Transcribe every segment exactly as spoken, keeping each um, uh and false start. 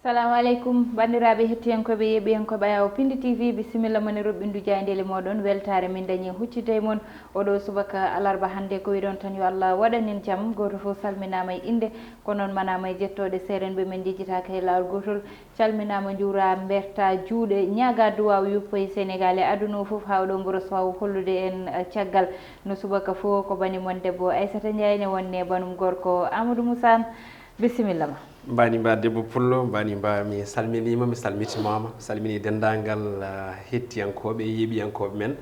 Salamu aleykum, banndiraaɓe hettiyankooɓe, yeeɓiyankooɓe Ayaw Pindi T V, bisimilla mon e roɓɓindu jaayndeele mooɗon. Weltaare min dañi huccitde e mon oɗo subaka alarba hannde. Ko wiɗon tan, yo Allah waɗan en jam. Gooto fof salminaama e innde, ko noon manaama e jettooɗe. Seerenɓe men njejjitaaka e laawol gootol. Calminaama, njuura, mberta juuɗe, ñaaga duwaaw yuppo e Senegaal e aduna o fof, haa oɗo mboro so waaw hollude en, eh, caggal. No subaka fof ko bani mon debbo Aissata Ndiaye ne wonne banum gorko Amadou Moussa. Bisimilla ma. Mbani mba debbo pullo, mbani mba mi salminiima, mi salmitimama, mi salmini denndaangal, ah, hettiyankooɓe, yeeɓiyankooɓe men.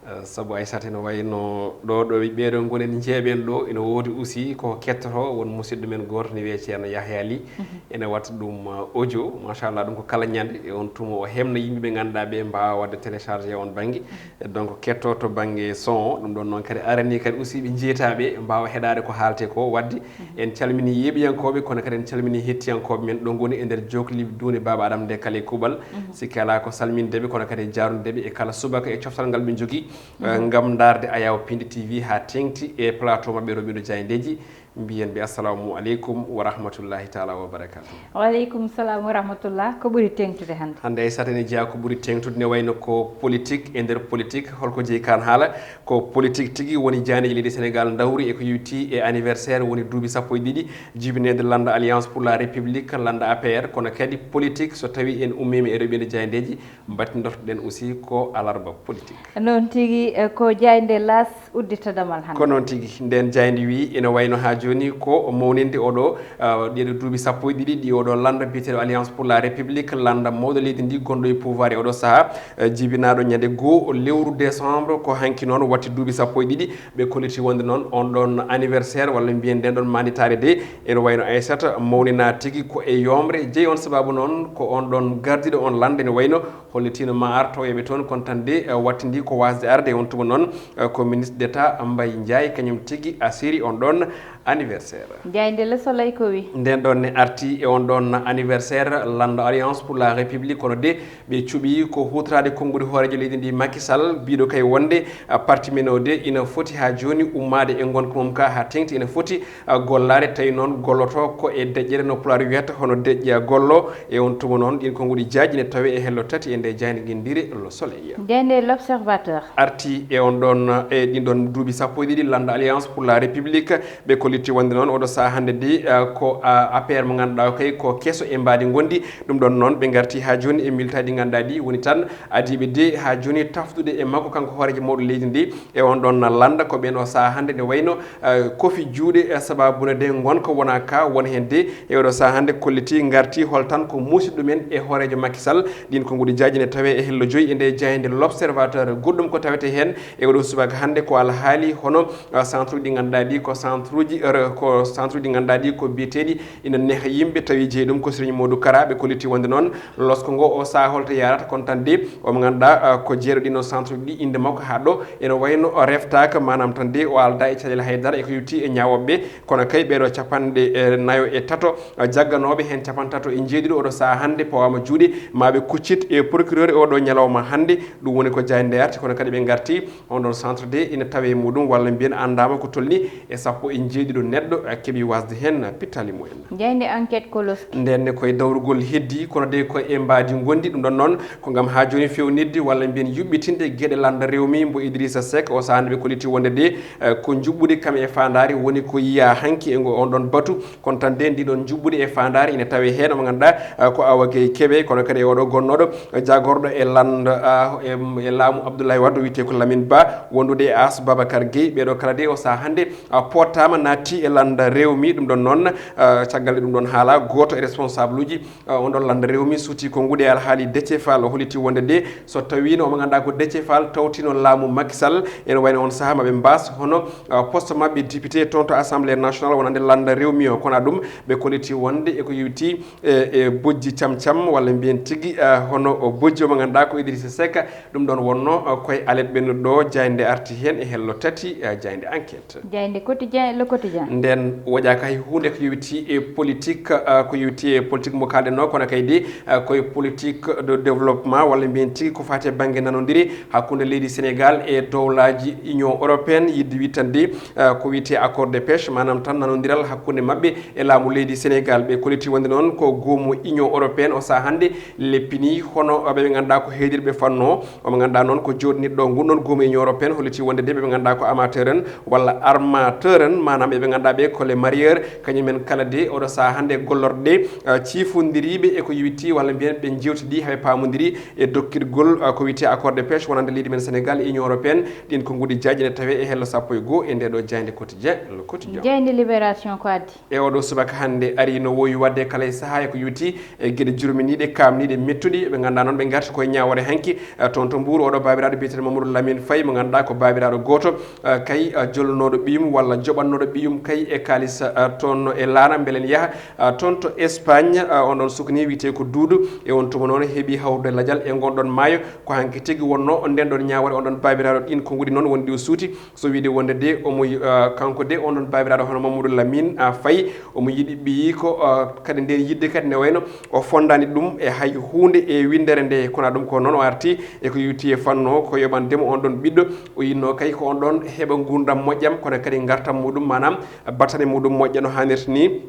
Ah, sabu Aissata ene wayno ɗo, ɗo ɓeeɗo ngonen jeeɓen ɗo, ene woodi aussi ko kettoto won musidɗo men gooto ne wiyee Ceerno Yahya Ly. Mhm. Ene watta ɗum, ah, audio, machallah, ɗum ko kala ñande e on tuma o heɓna yimɓe ɓe ngannduɗaa ɓe mbaawa waɗde téléchargé e on bannge. Mhm. Donc, ketto to bannge son o, ɗum ɗon noon kadi arani kadi aussi ɓe jeytaaɓe mbaawa heɗaade ko haalte ko. Wadde en calmini yeeɓiyankooɓe, kono kadi en calmini hettiyankooɓe men ɗo ngoni e nder jokli duunde Baaba Adama nde kala e kuuɓal. Mhm. Sikki alaa ko salminde ɓe, kono kadi e jaarnude ɓe e kala subaka e coftal ngal ɓe njogii, eh, ngam ndaarde Ayaw Pindi T V haa teeŋti e plateau maɓɓe Roɓindo Jaayndeeji. Mbiyen ɓe assalamu aleykum wa rahmatullahi taala wa barakatuh. Wa aleykum salam wa rahmatullah. Ko ɓuri teeŋtude hannde? Hannde Aissata ene jeyaa ko ɓuri teeŋtude, ne wayno ko politique e nder politique. Holko jeyi kaan haala? Ko politique tigi woni jaayndeeji leydi Senegaal ndawri e ko yowiti e anniversaire woni duuɓi sappo e ɗiɗi jibineede lannda Alliance pour la République, lannda A P R, kono kadi politique, so tawi en ummiima e Roɓindo Jaayndeeji, mbattindotoɗen aussi ko alarba politique. Noon tigi, eh, ko jaaynde L'As uddita damal hannde. Ko noon tigi, nden jaaynde wi ene wayno haa jooni ko mawninde oɗo, ah, ɗiɗo duuɓi sappo e ɗiɗi ɗi oɗo lannda biyeteeɗo Alliance pour la République, lannda mawɗo leydi ndi gonɗo e pouvoir e oɗo sahaa, eh, jibinaaɗo ñande goo lewru décembre, ko hanki noon watti duuɓi sappo e ɗiɗi. Ɓe kolliti wonde noon on ɗon anniversaire walla mbiyen nden ɗon maanditaare de, ene wayno Aissata mawnina tigi ko e yomre. Jeyi on sababu noon ko on ɗon gardiiɗo on lannda ene wayno hollitiino ma ar tawoya ɓe toon, kono tan de, eh, wattindi ko waasde arde. E on tuma noon, eh, ko ministre d'État Mbaye Ndiaye, kañum tigi asiri on ɗon anniversaire. Jaaynde Le Soleil ko wi? Nden ɗon ne arti e on ɗon anniversaire lannda Alliance pour la République, kono de ɓe cuɓi ko huutoraade konnguɗi hooreejo leydi ndi Macky Sall, biiɗo kay wonde, ah, parti men o de ina foti haa jooni ummaade e ngonka mum ka haa teeŋti, ina foti, ah, gollaade, tawi noon golloto ko e deƴƴere no Pulaar wiyata hono deƴƴa gollo. E on tuma noon, ɗin konnguɗi jaaji ne tawe e hello tati e nde jaaynde ngenndire Le Soleil. Jaaynde L'Observateur. Arti e on ɗon, e ɗin ɗon duuɓi sappo e ɗiɗi lannda Alliance pour la République, ɓe kolliti wonde noon oɗo sahaa hannde de, eh, ko, ah, A P R mo ngannduɗaa o kay ko keso e mbaadi ngonndi. Ɗum ɗon noon ɓe ngarti haa jooni e militaaji ɗi ngannduɗaa ɗi woni tan adiiɓe de haa jooni tafdude e makko kanko hooreejo mawɗo leydi ndi. E on ɗon lannda ko ɓen o sahaa hannde ne wayno, eh, kofi juuɗe, eh, sababu ne de ngonka wona ka won heen de. E oɗo sahaa hannde kolliti ngarti hol tan ko muusiɗo men e hooreejo Macky Sall. Ɗin konnguɗi jaaji ne tawe e hello joyi e nde jaaynde L'Observateur. Goɗɗum ko tawete heen e oɗo subaka hannde ko alhaali hono, ah, centre uji ɗi ngannduɗaa ɗi ko centre uji, er, ko centre uji ɗi ngannduɗaa ɗi ko biyeteeɗi ina neha yimɓe, tawi jeyi ɗum ko Serigne Modou Kara. Ɓe kolliti wonde noon losko ngo o sahaa holto yarata, kono tan de omo ngannduɗaa, ah, ko jeeɗo ɗin ɗon centre uji ɗi innde makko haa ɗo ene wayno o reftaaka, maanaam tan de o aldaa e caɗeele haydara e ko yowiti e ñaawooɓe ɓe. Kono kay ɓeeɗo capanɗe, eh, nayo e tato, eh, jagganooɓe heen capanɗe tato e njeeɗiɗo oɗo sahaa hannde pawaama juuɗe, ma ɓe kuccit e procureur e oɗo ñalawma hannde. Ɗum woni ko jaaynde arti, kono kadi ɓe ngarti on ɗon centre de ina tawe e muɗum, walla mbiyen anndaama ko tolni e sappo e njeeɗiɗo neɗɗo, eh, keɓi wasde heen pittali mumen. Jaaynde Enquête koloski. Nden ne koye dawrugol heddi, kono de ko e mbaadi ngondi. Ɗum ɗon noon ko ngam haa jooni fewnitde walla mbiyen yuɓɓitinde geɗe lannda rewmi mbo Idrissa Seck. O sahaa nde ɓe kolliti wonde de, eh, ko njuɓɓudi kam e faandaare woni ko yiya hanki e ngo on ɗon batu. Kono tan de ndi ɗon njuɓɓudi e faandaare ina tawe heen omo ngannduɗaa, eh, ko Awa Gueye Kébé, kono kadi e oɗo gonnooɗo, eh, jagorɗo e lannda, ah, e, e laamu Abdoulaye Wade, o wiyetee ko Lamine Ba, wondude e As Babacar Gueye. Ɓeeɗo kala de o sahaa hannde, ah, pottaama naatti e lannda rewmi. Ɗum ɗon noon, ah, caggal nde ɗum ɗon haala, gooto e responsable uji, ah, on ɗon lannda rewmi suuti konnguɗi e alhaali Déthié Fall. O holliti wonde de so tawiino omo ngannduɗaa ko Déthié Fall tawtino laamu Macky Sall, ene wayno on sahaa maɓe mbaas hono, ah, poste maɓɓe député toon to Assemblée nationale wonande lannda rewmi o. Kono ɗum ɓe kolliti wonde e ko yowiti e, e bojji cam cam, walla mbiyen tigi, ah, hono o bojji omo ngannduɗaa ko Idrissa Seck. Ɗum ɗon wonno, ah, koye alet ɓennuɗo ɗo, jaaynde arti heen e hello tati, ah, jaaynde Enquête. Jaaynde Quotidien, Le Quotidien. Nden woƴaaka hay huunde ko yowiti e politique, ah, ko yowiti e politique mo kaalɗen o, kono kaydi, ah, koye politique de développement, walla mbiyen tigi ko faati e bannge nanondiri hakkunde leydi Sénégal e dowlaaji Union européenne, yidde wittande, ah, ko wiyetee accord de pêche, maanaam tan nanondiral hakkunde maɓɓe e laamu leydi Sénégal. Ɓe kolliti wonde noon ko goomu Union européenne o sahaa hannde leppini, hono ɓe ɓe ngannduɗaa ko heedirɓe fannu o, omo ngannduɗaa noon ko jooɗniiɗo nguu ɗoon goomu Union européenne, holliti wonde de ɓe ɓe ngannduɗaa ko amateur en walla armateur en, maanaam ɓe ɓe ngannduɗaa ɓe ko les mareyeurs, kañum en kala de oɗo sahaa hannde gollorɗe, ah, ciifondiriiɓe e ko yowiti walla mbiyen ɓe njeewtidi haa ɓe paamondiri e dokkirgol, ah, ko wiyetee accord de pêche wonande leydi men Sénégal e Union européenne. Ɗiin konnguɗi jaaƴi ne tawee e hello sappo e goo e ndee ɗoo jaaynde quotidien, Le Quotidien. Jaaynde Libération ko addi? E oɗo subaka hannde ari no woowi waɗde kala e sahaa e ko yowiti e geɗe jurminiiɗe, kaamniiɗe, mettuɗe. Ɓe ngannduɗaa noon ɓe ngarti koye ñaawoore hanki, eh, toon to Mbuur, oɗo baabiraaɗo biyeteeɗo Mamadou Lamine Faye, mo ngannduɗaa ko baabiraaɗo gooto, eh, kay, eh, jolnooɗo ɓiyum walla joɓannooɗo ɓiyum kay e kaalis, eh, toon e laana, mbele ne yaha, eh, toon to Espagne, eh, on ɗoon suka ni wiyetee ko Duudu, e on tuma noon heɓi hawrude lajal e ngon ɗoon maayo. Ko hanki tigi wonnoo nden ɗoon ñaawoore, on ɗoon baabiraaɗo ɗiin konnguɗi noon wonde o suuti. So wiide wonde de omo, ah, kanko de on ɗon baabiraaɗo hono Mamadou Lamine, ah, Faye, omo yiɗi ɓiyiiko, ah, kadi nden yiɗde kadi ne wayno o fonndaani ɗum e hay huunde e winndere nde. Kono ɗum ko noon o arti e ko yowiti e fannu o, ko yoɓande mo on ɗon ɓiɗɗo. O yiɗnoo kay ko on ɗon heɓa nguurndam moƴƴam, kono kadi ngartam muɗum, maanaam battane muɗum moƴƴa no haanirta ni.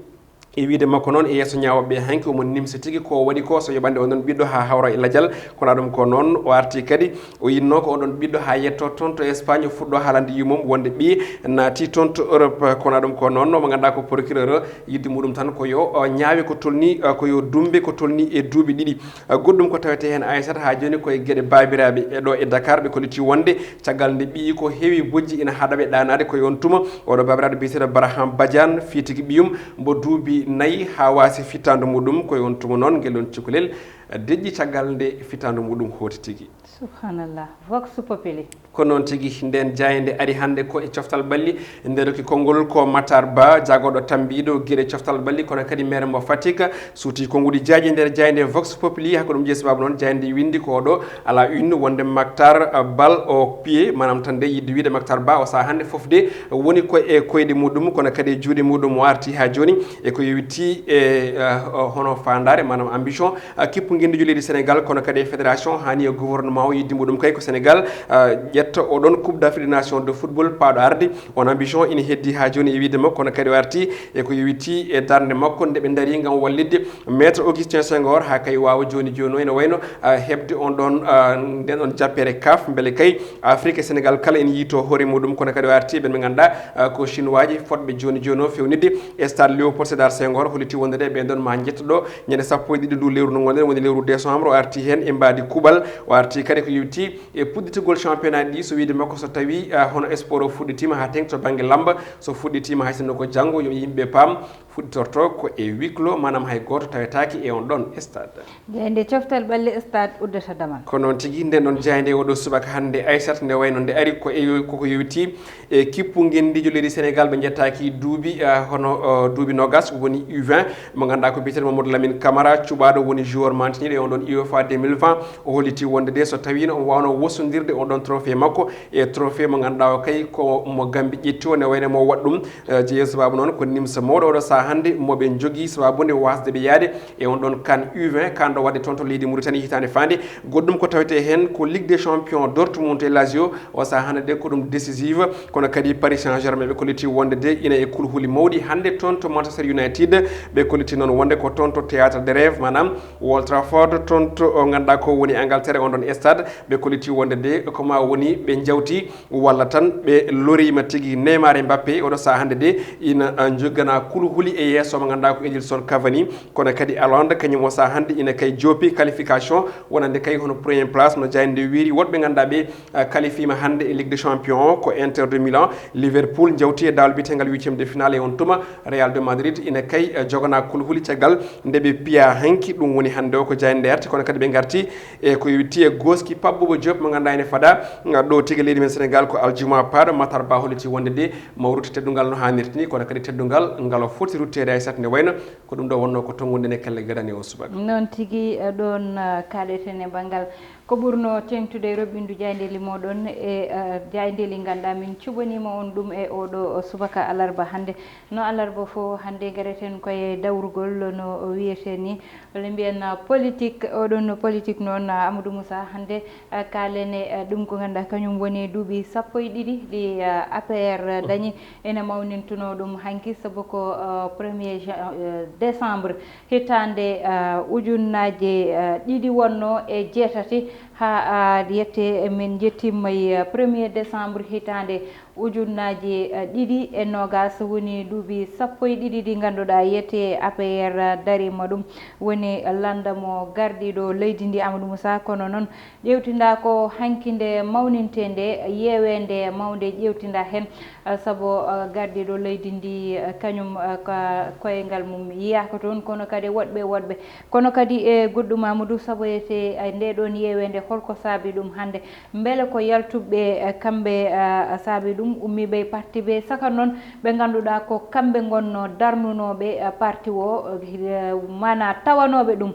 E wiyde makko noon, e yeeso ñaawooɓe hanki, omo nimsa tigi ko waɗi ko, so yoɓande on ɗon ɓiɗɗo haa hawra e lajal. Kono ɗum ko noon o arti kadi, o yinnoo ko on ɗon ɓiɗɗo haa yetto toon to Espagne, o fuɗɗo haalande yummum wonde ɓiye naati toon to Europe. Kono ɗum ko noon, mo ngannduɗaa ko procureur, yidde muɗum tan ko yo, o, ñaawe ko tolni, o, ko yo dumbe ko tolni e duuɓi ɗiɗi. Goɗɗum ko tawetee heen, Aissata, haa jooni ko e geɗe baabiraaɓe e ɗo e Dakar, ɓe kolliti wonde caggal nde ɓiyiiko heewi bojji ina haɗa ɓe ɗaanaade, ko e on tuma oɗo baabiraaɗo biyeteeɗo Barham Badiane fii tigi ɓiyum mbo duuɓi nayi haa waasi fittaandu muɗum, ko e on tuma noon ngel ɗon cukalel deƴƴi caggal nde fittaandu muɗum hooti tigi. Subhanallah. Vox Populi. Ko noon tigi, nden jaaynde ari hannde ko e coftal ɓalli, nde rokki konngol ko Matar Ba, jaagorɗo tambiiɗo geɗe coftal ɓalli, kono kadi maire mo Fatick, suuti konnguɗi jaaƴi nder jaaynde Vox Populi. Haa ko ɗum jeyi sababu noon jaaynde winndi ko oɗo à la une wonde Matar Ba o piye, maanaam tan nde yiɗde wiyde Matar Ba o sahaa hannde fof de woni ko e koyɗe muɗum, kono kadi e juuɗe muɗum o arti haa jooni e ko yowiti e, eh, hono faandaare, maanaam ambition, ah, kippu ngenndiijo leydi Sénégal, kono kadi e fédération, haa ni e gouvernement o, yidde muɗum kay ko Sénégal, ah, ƴetta oɗon Coupe d'Afrique des Nations de football paaɗo arde. On ambition ina heddi haa jooni e wiyde makko, kono kadi o arti e ko yowiti e darnde makko nde ɓe ndarii ngam wallitde Maître Augustin Senghor haa kay waawa jooni jooni o ene wayno, ah, heɓde on ɗon, ah, nden ɗon jappere CAF, mbele kay Afrique e Sénégal kala ene yiytoo hoore muɗum, kono kadi o arti ɓen ɓe ngannduɗaa, ah, ko Chinois ji fotɓe jooni jooni o fewnitde e stade Léopold Sédar Senghor, holliti wonde de ɓen ɗon ma njetto ɗo ñande sappo e ɗiɗi ndu lewru ndu ngonɗen, woni lewru décembre, o arti heen e mbaadi kuuɓal, o arti kadi ko yowiti e puɗɗitugol championnat ɗi, so wiyde makko so tawi, ah, hono sport o fuɗɗitiima haa teŋti to bannge lamba, so fuɗɗitiima hay sinno ko janngo, yo yimɓe paam, fuɗɗitorto ko e huis clos, maanaam hay gooto tawetaake e on ɗon stade. Jaaynde coftal ɓalli stade uddata damal. Ko noon tigi, nden ɗon jaaynde oɗo subaka hannde Aissata, nde wayno nde ari ko e, koko yowiti e kippu ngenndiijo leydi Sénégal, ɓe njettaaki duuɓi, ah, hono, oh, duuɓi noogas woni U vingt, mo ngannduɗaa ko biyeteeɗo Mamadou Lamine Camara, cuɓaaɗo woni joueur mantiniiɗo e on ɗon UEFA deux mille vingt. O holliti wonde de so tawiino o waawno wosondirde on ɗon trophée makko e trophée mo ngannduɗaa o kay ko mo Gambie ƴetti o, ne wayno mo waɗ ɗum, eh, jeeya sababu noon ko nimsa mawɗo oɗo sahaa hannde mo ɓe njogii sababu nde wasde ɓe yaade e on ɗon CAN U vingt, kanɗo waɗde toon to leydi Mauritanie hitaande faande. Goɗɗum ko tawetee heen ko Ligue des Champions, Dortmund e Lazio, o sahaa hannde de ko ɗum décisive, kono kadi Paris Saint-Germain ɓe kolliti wonde de ina e kulhuli mawɗi hannde toon to Manchester United, ɓe kolliti noon wonde ko toon to Théâtre des Rêves, maanaam Old Trafford, toon to, o, ngannduɗaa ko woni Angleterre, on ɗon stade, ɓe kolliti wonde de ko ma woni ɓe njawti walla tan ɓe loriima tigi. Neymar e Mbappé, oɗo sahaa hannde de ina, ah, njogana kulhuli e yeeso mo ngannduɗaa ko Edinson Cavani, kono kadi Haaland kañum o sahaa hannde ina kay joopi qualification wonande kay hono première place no jaaynde nde wiiri. Woɗɓe ngannduɗaa ɓe, ah, qualifiima hannde e Ligue des Champions o ko Inter de Milan, Liverpool njawti e daawol biyeteegal huitième de finale e on tuma, Real de Madrid ina kay, eh, jogana kulhuli caggal nde ɓe piya hanki, ɗum woni hannde o ko jaaynde nde arti, kono kadi ɓe ngarti e ko yowiti e gooski Pape Bouba Diop mo ngannduɗaa ene fada, ah, ɗo tigi leydi men Sénégal ko aljuma paaɗo. Matar Ba holliti wonde de mo rutti teddungal no haanirta ni, kono kadi teddungal ngal o foti rutteede hay sat nde wayno ko ɗum ɗo wonnoo ko tonngude nde kelle gadani o subaka. Noon tigi, eh, ɗoon, eh, kaaɗeten e banngal Ko ɓurno teeŋtude e roɓɓindu jaayndeeli mooɗon e, eh, jaayndeeli ngannduɗaa min cuɓaniima on ɗum e oɗo subaka alarba hannde. No alarba fof hannde ngareten koye dawrugol no wiyetee ni, walla mbiyen, ah, politique. Oɗon politique noon, ah, Amadou Moussa, hannde, ah, kaalen e, ah, ɗum ko ngannduɗaa kañum woni duuɓi sappo e ɗiɗi ɗi, ah, A P R dañi. Ene mawnintunoo ɗum hanki sabu ko, ah, premier jan-, eh, décembre hitaande, ah, ujunnaaje, ah, ɗiɗi wonnoo e jeetati haa, ah, yette min njettiima e, ah, premier décembre hitaande ujunnaaje, ah, ɗiɗi e noogaas, woni duuɓi sappo e ɗiɗi ɗi ngannduɗaa yette A P R dariima ɗum. Woni lannda mo gardiiɗo leydi ndi Amadou Moussa, kono noon ƴeewtinda ko hanki nde mawnintee nde, yeeweende mawnde ƴeewtinda heen, ah, sabu, ah, gardiiɗo leydi ndi, ah, kañum, ah, ka koyngal mum yiyaaka toon, kono kadi woɗɓe woɗɓe. Kono kadi e goɗɗum Amadou, sabu ete, ah, nde ɗoon yeeweende holko saabi ɗum hannde? Mbele ko yaltuɓe, eh, kamɓe, eh, saabi ɗum, ummiiɓe e parti ɓe, saka noon ɓe ngannduɗaa ko kamɓe ngonnoo darnunooɓe, eh, parti o, eh, maanaa tawanooɓe ɗum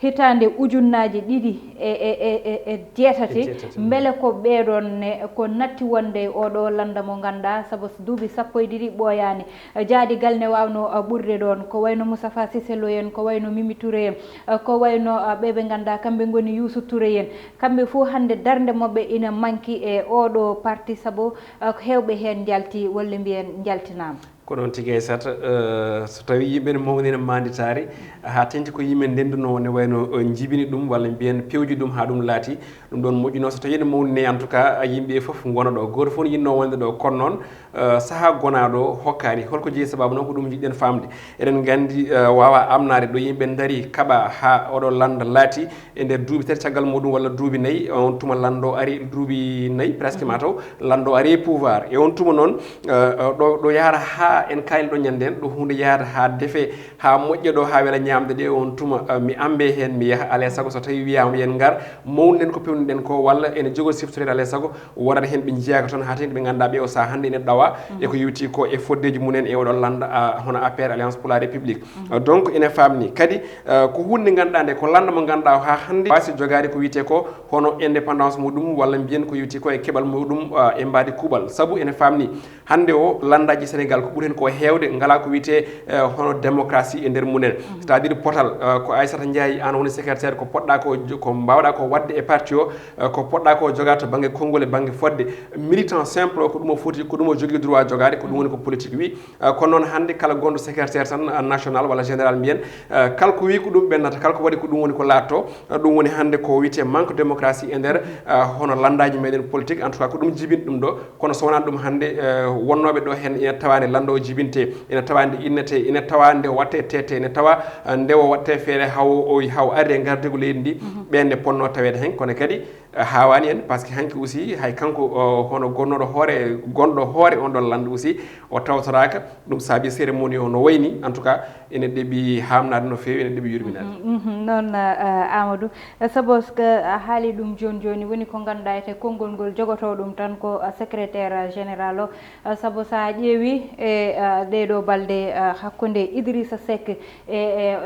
hitaande ujunnaaji ɗiɗi e, e, e, e, e jeetati. E jeetati. Mbele ko ɓeeɗoon ne ko natti wonde e oɗo lannda mo ngannduɗaa, sabu duuɓi sappo e ɗiɗi ɓooyaani. Eh, jaadigal ne waawnoo, eh, ɓurde ɗoon, ko wayno Moustapha Cissé Lo en, ko wayno Mimi Touré en, eh, ko wayno, eh, ɓe ɓe ngannduɗaa kamɓe ngoni Youssou Touré en. Kamɓe fof hannde darnde maɓɓe ina manki e oɗo parti, sabu, eh, ko heewɓe heen njalti, walla mbiyen njaltinaama. Ko noon tigi, Aissata, eh, so tawii yimɓe ne mawnina maanditaari, haa teŋti ko yimɓe ndennduno ne wayno, eh, njibini ɗum walla mbiyen pewji ɗum haa ɗum laati, ɗum ɗoon moƴƴuno so tawii ne mawnine, en tout cas, yimɓe fof ngona ɗo. Gooto fof ne yiɗno wonde ɗo, kono noon, eh, sahaa gonaaɗo o hokkaani. Holko jeyi sababu noon? Ko ɗum njiɗɗen faamde. Eɗen nganndi, eh, waawaa amnaade ɗo yimɓe ndarii kaɓaa haa oɗo lannda laati e nder duuɓi tati caggal muɗum walla duuɓi nayi, on tuma lanndo ari duuɓi nayi presque mataw lanndo ari e pouvoir. E on tuma noon, eh, eh, ɗo, ɗo yahata haa en kayni ɗo ñande en, ɗo huunde yahata haa defe, haa moƴƴa ɗo, haa wela ñaamde ɗe, on tuma, eh, mi ambe heen, mi yaha, alaa e sago so tawii wiyaama yen ngar, mawnuɗen ko pewnuɗen ko, walla ene jogoo siftoreede, alaa e sago wonata heen ɓe njiyaaka toon, haa teŋti ɓe ngannduɗaa ɓe o sahaa hannde ene ɗawa e ko yowti ko e foddeeji mum en e oɗo lannda, ah, hono A P R, Alliance pour la République. Ah, donc ene faamni kadi, ah, ko huunde ngannduɗaa nde ko lannda mo ngannduɗaa o haa hannde waasi jogaade ko wiyetee ko hono indépendance muɗum walla mbiyen ko yowti ko e keɓal muɗum, ah, e mbaadi kuuɓal. Sabu ene faamni hannde o lanndaaji Sénégal ko ɓuri heen ko heewde ngalaa ko wiyetee, eh, hono démocratie e nder mum en. C'est-à-dire potal, eh, ko Aissata Ndiaye, aan woni secrétaire, ko poɗɗaa ko jo-, ko mbaawɗaa ko waɗde e parti o, eh, ko poɗɗaa ko jogaade to bannge konngol e bannge fodde. Militant simple o ko ɗum o foti, ko ɗum o jogii droit jogaade, ko ɗum woni ko politique wi. Eh, kono noon hannde kala gonɗo secrétaire tan, eh, national walla général mbiyen, eh, kala ko wi ko ɗum ɓennata, kala ko waɗi ko ɗum woni ko laatto. Eh, ɗum woni hannde ko wiyetee manque démocratie e nder, eh, hono lanndaaji meɗen politique. En tout cas ko ɗum jibini ɗum ɗo. Kono so wonaa ɗum hannde, eh, wonnooɓe ɗo heen ina tawa nde lanndo o jibintee, ina tawa nde innetee, ina tawa nde waɗtee teetee, ina tawa, eh, nde o waɗtee feere haw o, haw arde e ngardigu leydi ndi, ɓeen ne ponnoo taweede heen. Kono kadi, eh, haawaani en, par ce que hanki aussi hay kanko, o, hono gonnooɗo hoore, gonɗo hoore on ɗon lanndo aussi, o tawtoraaka. Ɗum saabi cérémonie o no wayni, en tout cas, ene ɗeɓi haamnaade no feewi, ene ɗeɓi yurminaade. Mhm, mhm. Noon, eh, Amadou, eh, sabu ko a haali ɗum jooni jooni, woni ko ngannduɗaa ete konngol ngol jogotoo ɗum tan ko, eh, secrétaire général o. Eh, sabu so a ƴeewi e, eh, ɗee ɗoo balɗe, eh, hakkunde Idrissa Seck e, e,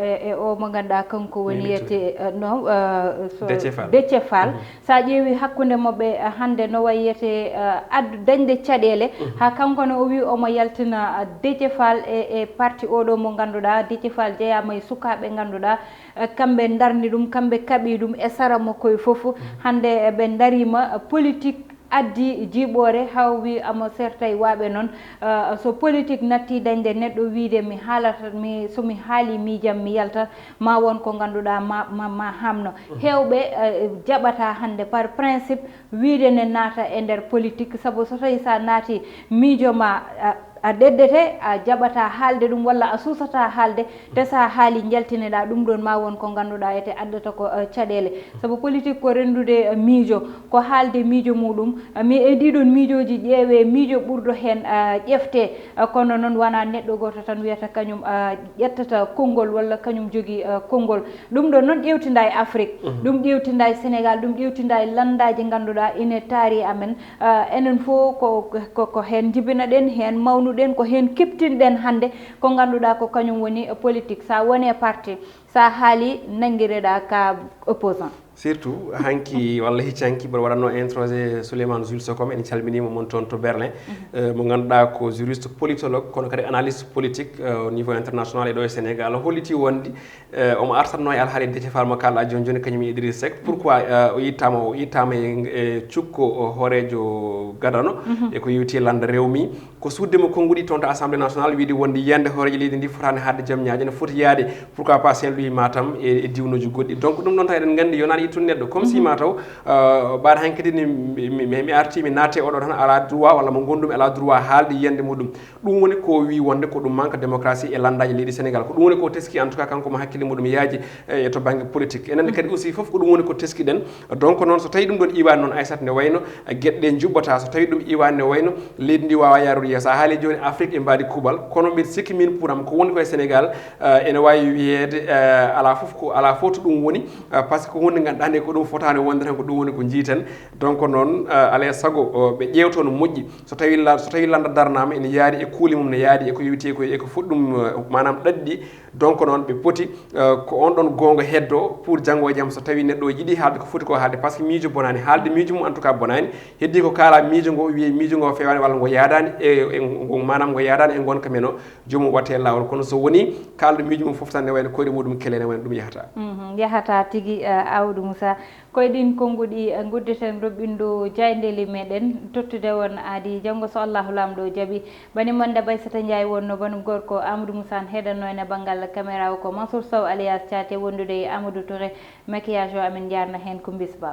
e, e o mo ngannduɗaa kanko woni Mimi Touré. Yete, eh, no, eh, so Déthié Fall. Déthié Fall. Mhm. So a ƴeewi hakkunde maɓɓe, eh, hannde no wayetee, eh, addu dañde caɗeele, haa kanko ne o wi omo yaltina, eh, Déthié Fall e, e parti oɗo mo ngannduɗaa, Déthié Fall jeyaama e sukaaɓe ngannduɗaa, eh, kamɓe ndarni ɗum, kamɓe kaɓi ɗum e sara makko e fof. Hannde, eh, ɓe ndariima, eh, politique addi jiiɓoore, haa o wi omo serta e waaɓe noon, eh, so politique natti dañde neɗɗo wiide mi haalata, mi, so mi haali miijam mi yalta, ma won ko ngannduɗaa ma, ma, ma haamno. Heewɓe, eh, jaɓata hannde par principe wiide ne naata e nder politique, sabu so tawii so a naati miijo ma, a, a ɗeddete, a jaɓata haalde ɗum walla a suusata haalde, te so a haali njaltineɗaa ɗum ɗoon ma won ko ngannduɗaa ete addata ko, eh, caɗeele. Sabu politique ko renndude, eh, miijo, ko haalde miijo muɗum. Eh, mi e ɗiɗon miijooji ƴeewe miijo ɓurɗo heen, eh, ƴefte. Eh, kono noon wonaa neɗɗo gooto tan wiyata kañum, eh, ƴettata konngol walla kañum jogii, eh, konngol. Ɗum ɗo noon ƴeewtinda e Afrique, ɗum ƴeewtinda e Sénégal, ɗum ƴeewtinda e lanndaaji ngannduɗaa ine taari amen. Eh, enen fof ko, ko, ko heen njibinaɗen, heen mawnuɗen, ko heen kiptinɗen hannde ko ngannduɗaa ko kañum woni politique. So a woni e parti, so a haali nanngireɗaa ka opposant. Surtout hanki walla hicci hanki mboɗo waɗatno interrogé Souleymane Jules Sokom, en calminima, mon toon to Berlin. Eh, mo ngannduɗaa ko juriste politologue, kono kadi analyste politique, eh, au niveau international e ɗo e Sénégal. O holliti wonde eh, omo artatno e alhaali Déthié Fall mo kalɗa joni joni, kañum e Idriss Seck. Pourquoi eh, o ittama o ittama e, e cukko o hoorejo gadano e ko yewti lande rewmi? Ko suuddemo konnguɗi toon to Assemblée nationale, wiide wonde yiyande hooreejo leydi ndi fotaani haalde jam ñaajo, ne foti yaade, pourquoi pas, Saint Louis, Matam e, e diwnuuji goɗɗi. Donc ɗum ɗon tan eɗen nganndi yonaani ittun neɗɗo, comme si mataw eh, mbaɗa hankadi ni mi, mi, mi, mi arti mi naate oɗo tan ala droit, walla mo ngonndumi ala droit haalde yiyande muɗum. Ɗum woni ko wi wonde ko ɗum manque démocratie e lanndaaji leydi Sénégal. Ko ɗum woni ko teski, en tout cas, kanko mo hakkille muɗum yaaji eh, e to bannge politique. Enen kadi aussi fof ko ɗum woni ko teskiɗen. Donc noon, so tawi ɗum ɗon iwaani noon, Aissata, ne wayno eh, geɗe ɗe njuɓɓata, so tawi ɗum iwaani ne wayno leydi ndi wawa yarude yeeso. A haali joni Afrique e mbaadi kuuɓal, kono mbiɗa sikki min pour am ko woni ko e Sénégal eh, ene wawi wiyeede eh, ala fof ko, ala fof to ɗum woni eh, parce que ko wonde ganduɗa nde ko ɗum fotani wonde tan, ko ɗum woni ko jiiten. Donc noon eh, alay sago oh, ɓe ƴeewto no moƴƴi. So tawi la, so tawi lannda darnama ene yaadi e kuuli mum, ne yaadi e ko yewti ko e ko foti ɗum eh, maanaam ɗaɗɗi. Donc noon ɓe poti eh, ko on ɗon goonga heddo pour janngo e jam, so tawi neɗɗo o yiɗi haalde ko foti ko haalde, parce que miijo bonani, haalde miijo mum en tout cas bonani. Heddi ko kaala miijo ngo, wiye miijo ngo fewani walla ngo yaadani e, e ngo, maanaam ngo yaadani e ngonka men o, joomum watte e laawol. Kono so woni kaalɗo miijo mum fof tan ne wayno koyɗe muɗum kele, ne wayno ɗum yahata. Mhm, yahata tigi eh, Amadou Moussa. Ko e ɗin konnguɗi eh, nguddeten roɓɓindu jayndeli meɗen tottude on aadi janngo so Allahu Laamɗo jaɓi. Bani mon debbo Aissata Ndiaye wonno banum gorko Amadou Moussa n heɗanno en e banngal caméra o, ko Mansour Sow alias Thiaté wondude e Amadou Touré. Maquillage o amin njaarna heen ko Mbisba.